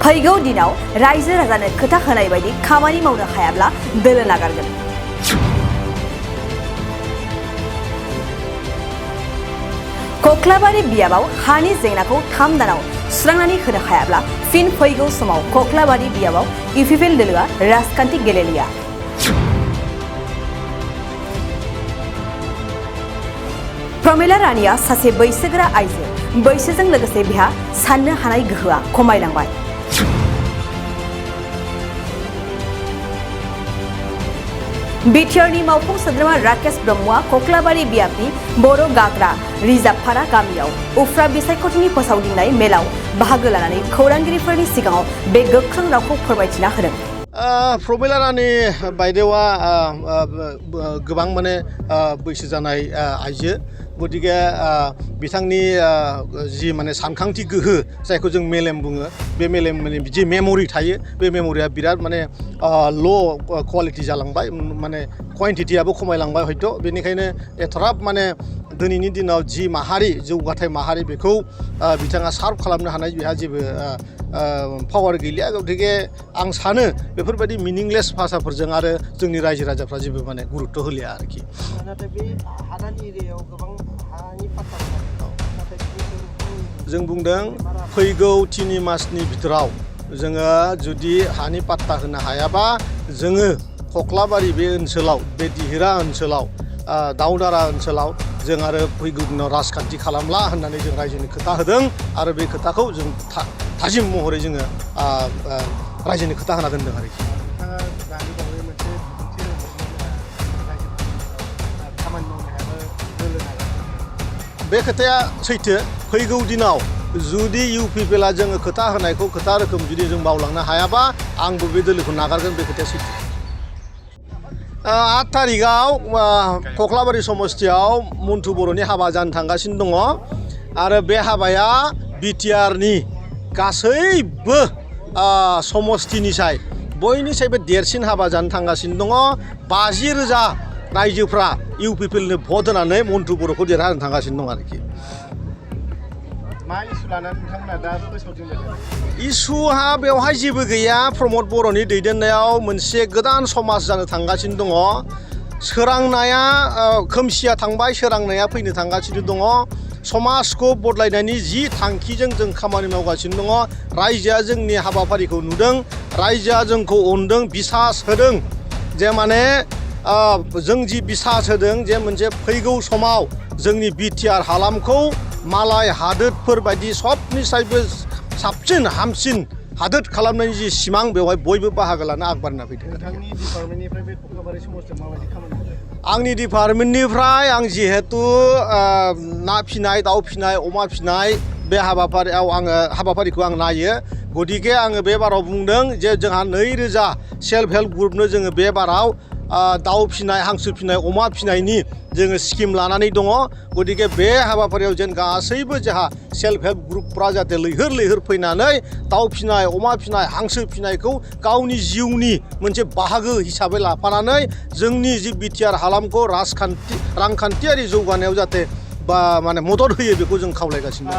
फैगौ दिनाव रायजो राजानो खोथा होनाय बायदि खामानि मावनो हायाब्ला दोलो नागारगोन। कक्लाबारि बियाबाव हानि जेंनाखौ 3 दानाव सुस्रांनानै होनो हायाब्ला फिन फैगौ समाव कक्लाबारि बियाबाव इउपिपिएल दोलोआ राजखान्थि गेलेलिया। प्रमिला रानिया सासे बैसोगोरा आइजो, बैसोजों लोगोसे बिहा साननो हानाय गोहोआ खमायलांबाय। बिटिआरनि मावफुं सोद्रोमा राकेश ब्रह्मआ कक्लाबारि बियाबनि बर' गाग्रा रिजार्भपारा गामियाव उफ्रा बिसायख'थिनि फोसावदिंनाय मेलाव बाहागो लानानै खौरांगिरिफोरनि सिगाङाव बे गोख्रों रावखौ फोरमायथिना होदों। प्रमिला रानि बायदेवा गोबां माने बैसो जानाय आइजो, गतिके बिथांनि जि माने सानखांथि गोहो जायखौ जों मेलेम बुङो, बे मेलेम माने जि मेमरि थायो, बे मेमरिया बिराद माने ल' क्वालिटि जालांबाय, माने क्वान्टिटियाबो खमायलांबाय हयथ'। बेनिखायनो एथराब माने दिनैनि दिनाव जि माहारि जौगाथाय माहारि बेखौ बिथाङा सार्भ खालामनो हानाय बिहा जेबो पावार गैलिया। गतिके आं सानो बेफोरबायदि मिनिंलेस भाषाफोरजों आरो जोंनि रायजो राजाफ्रा जेबो माने गुरुत्व होलिया आरोखि। जों बुंदों फैगौ 3 मासनि भितराव जोङो जुदि हानि पाट्टा होनो हायाबा जोङो कक्लाबारि बे ओनसोलाव, बे दिहिरा ओनसोलाव, दाउदारा ओनसोलाव जों आरो फैगौ दिनाव राजखान्थि खालामला होननानै जों रायजोनि खोथा होदों आरो बे खोथाखौ जों थाजिम महरै जोङो रायजोनि खोथा होना दोनदों आरोखि। बे खोथाया सैथो। फैगौ दिनाव जुदि इउपिपिएलआ जोङो खोथा होनायखौ खोथा रोखोम जुदि जों मावलांनो हायाबा आंबो बे दोलोखौ नागारगोन, बे खोथाया सैथो। 8 तारिखआव कक्लाबारि समस्तियाव मन्टु बर'नि हाबा जानो थांगासिनो दङ आरो बे हाबाया बिटिआरनि गासैबो समस्तिनिसाय बयनिसायबो देरसिन हाबा जानो थांगासिनो दङ। 50,000 रायजोफ्रा इउपिपिएलनो भट होनानै मन्टु बर'खौ देरहानो थांगासिनो दं आरोखि। इसुहा बेवहाय जेबो गैया। प्रमद बर'नि दैदेननायाव मोनसे गोदान समाज जानो थांगासिनो दङ। सोरांनाया खोमसिया थांबाय, सोरांनाया फैनो थांगासिनो दङ। समाजखौ बदलायनायनि जि थांखिजों जों खामानि मावगासिनो दङ। रायजोआ जोंनि हाबाफारिखौ नुदों, रायजोआ जोंखौ अनदों, बिसास होदों जे माने जों जि बिसास होदों जे मोनसे फैगौ समाव जोंनि बिटिआर हालामखौ मालाय हादोरफोर बायदि सबनिसायबो साबसिन हामसिन हादोर खालामनायनि जि सिमां, बेवहाय बयबो बाहागो लानो आगबारिना फैदों। आंनि डिपार्टमेन्टनिफ्राय आं जिहेतु ना फिनाय, दाउ फिनाय, अमा फिनाय बे हाबाफारिखौ आं नायो। गतिके आङो बे बाराव बुंदों जे जोंहा 2,000 सेल्फ हेल्प ग्रुपनो जोङो बे बाराव दाउ फिनाय, हांसो फिनाय, अमा फिनायनि जोङो स्किम लानानै दङ। गतिके बे हाबाफारियाव जेन गासैबो जोंहा सेल्फ हेल्प ग्रुपफ्रा जाहाथे लैहोर लैहोर फैनानै दाउ फिनाय, अमा फिनाय, हांसो फिनायखौ गावनि जिउनि मोनसे बाहागो हिसाबै लाफानानै जोंनि जि बिटिआर हालामखौ रांखान्थियारि जौगानायाव जाहाथे माने मदद होयो, बेखौ जों खावलायगासिनो दं।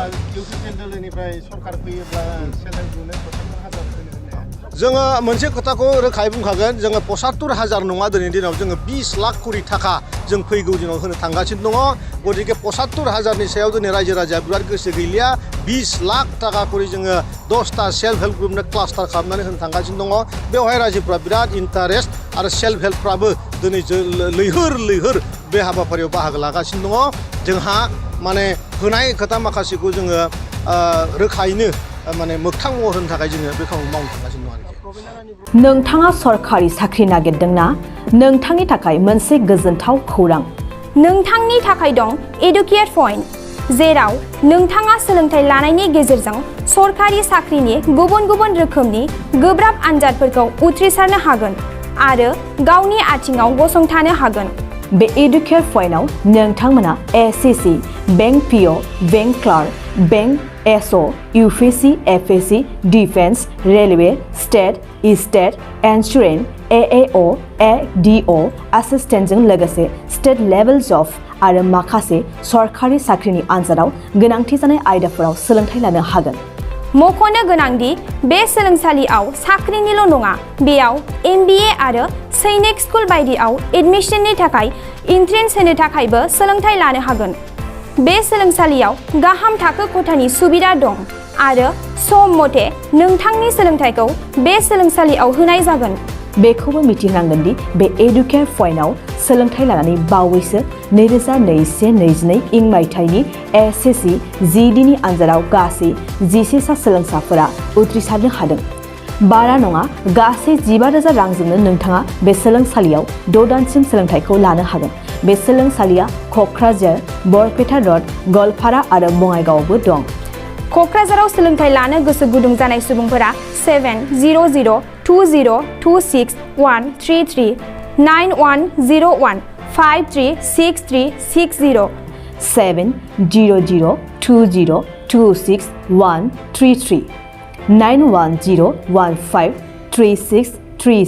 जोङो मोनसे खोथाखौ रोखायै बुंखागोन, जोङो 75,000 नङा दिनैनि दिनाव, जोङो 20 लाख करि थाखा जों फैगौ दिनाव होनो थांगासिनो दङ। गतिके 75,000नि सायाव जोंनि रायजो राजाया बिराद गोसो गैलिया। 20 लाख थाखा करि जोङो 10टा सेल्फ हेल्प ग्रुपनो क्लास्टार खालामनानै होनो थांगासिनो दङ। बेवहाय रायजोफ्रा बिराद इन्टारेस्ट आरो सेल्फ हेल्पफ्राबो दिनै लैहोर लैहोर बे हाबाफारियाव बाहागो लागासिनो दङ। जोंहा माने होनाय खोथा माखासेखौ जोङो रोखायैनो माने मोगथां महर होनो थाखाय जोङो बे खामानिखौ मावनो थांगासिनो दं आरोखि। नोंथाङा सरकारि साख्रि नागिरदोंना? नोंथांनि थाखाय मोनसे गोजोनथाव खौरां। नोंथांनि थाखाय दं एडुकेट पइन्ट, जेराव नोंथाङा सोलोंथाइ लानायनि गेजेरजों सरकारि साख्रिनि गुबुन गुबुन रोखोमनि गोब्राब आनजादफोरखौ उथ्रिसारनो हागोन आरो गावनि आथिङाव गसंथानो हागोन। बे एडुकेट पइन्टआव नोंथांमोना SSC, bank PO, bank clerk, bank SO, UPSC, FSC, defence, railway, state insurance, AAO, ADO एसिस्टेन्टजों लोगोसे स्टेट लेभेल जब आरो माखासे सरकारि साख्रिनि आनजादाव गोनांथि जानाय आयदाफोराव सोलोंथाइ लानो हागोन। मख'नो गोनांदि बे सोलोंसालियाव साख्रिनिल' नङा, बेयाव MBA आरो सैनिक स्कुल बायदियाव एडमिशननि थाखाय एन्ट्रेन्स होनो थाखायबो सोलोंथाइ लानो हागोन। बे सोलोंसालियाव गाहाम थाखो खथानि सुबिदा दं आरो सम मथे नोंथांनि सोलोंथाइखौ बे सोलोंसालियाव होनाय जागोन। बेखौबो मिथिनांगोन दि बे एडुकेयार पइन्टआव सोलोंथाइ लानानै बावैसो 2021-22 इं मायथाइनि SSC GDनि आनजादाव गासै 11 सा सोलोंसाफोरा उथ्रिसारनो हादों। बारा नङा, गासै 15,000 रांजोंनो नोंथाङा बे सोलोंसालियाव 6 दानसिम सोलोंथाइखौ लानो हागोन। बे सोलोंसालिया क'क्राझार, बरपेटा र'ड, गवालपारा आरो बङाइगावआवबो दं। क'क्राझाराव सोलोंथाइ लानो गोसो गुदुं जानाय सुबुंफोरा 70020261133 9101536360 70020261133 9101536360